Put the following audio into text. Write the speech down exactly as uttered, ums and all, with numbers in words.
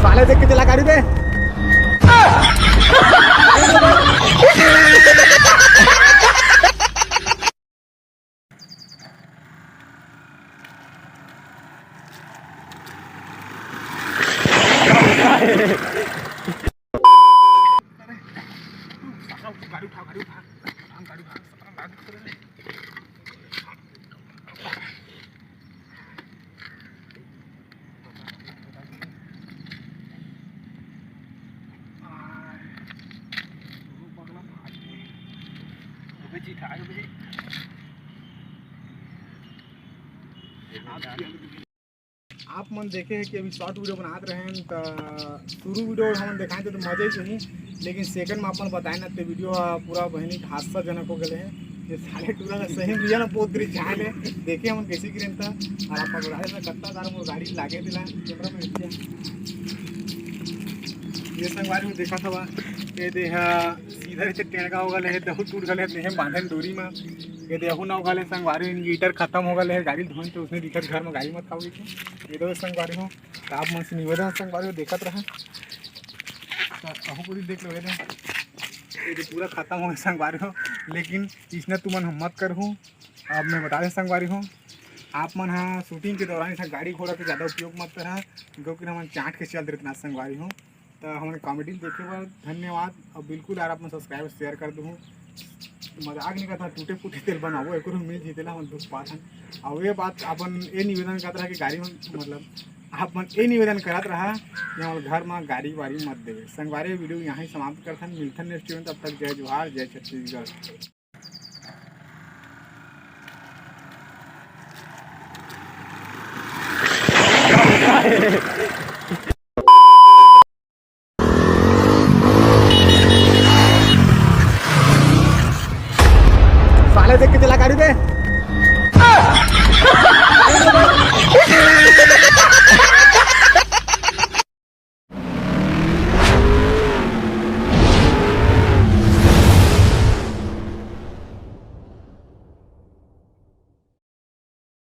साले देख के चला गाड़ी बे। गाड़ी उठा, गाड़ी उठा, गाड़ी उठा। आप मन देखे हैं कि अभी शॉर्ट वीडियो बनात रहेन, त शुरू वीडियो हमन देखाए थे तो मजा ही नहीं, लेकिन सेकंड में अपन बताए ना, तो वीडियो ह पूरा बहिनी हादसा जनक हो गए हैं। ये साले टूरा का सही में भैया ना बहुत देरी जान है, देखे हमन कैसे गिरे था। और आप बता देना कत्ता दार मोर गाड़ी लागे दिला कैमरा में नीचे। ये संगवारी में देखा था, ये देहा सीधा रीते टेड़का हो गले हे, दहू टूट गले हे, देहे बांधन डोरी मा। ये देहू ना हो गले संगवारी, इनवर्टर खत्म हो गले हे, गाड़ी धोन तो उसने दिखत घर में गाड़ी मत खाओगे क्या? ये दो संगवारी हो, तो आप मन से निवेदन संगवारी हो, देखत रहा। तो कहूँ पूरी देख लो, ये दे, ये दे पूरा खत्म हो गया संगवारी हो, लेकिन इसने तुमन हम मत करहूँ। अब मैं बता दें संगवारी हो, आप मन हा शूटिंग के दौरान ऐसा गाड़ी घोड़ा के ज़्यादा उपयोग मत करा, क्योंकि हमन चाट के चल देते ना संगवारी हो। तो हमन कॉमेडी देखे बर धन्यवाद। अब बिल्कुल यार अपन सब्सक्राइब शेयर कर दूँ। मजाक नहीं करता, टूटे फूटे तेल बनाबो, एको मिल जीते ला हम दुख पात हन। और ये बात अपन ये निवेदन करत रहा कि गाड़ी में मतलब अपन ये निवेदन करत रहा कि हमारे घर में गाड़ी वाड़ी मत देवे। संगवारी वीडियो यहाँ ही समाप्त करथन, मिलथन नेक्स्ट वीडियो में, तब तक जय जोहार, जय छत्तीसगढ़।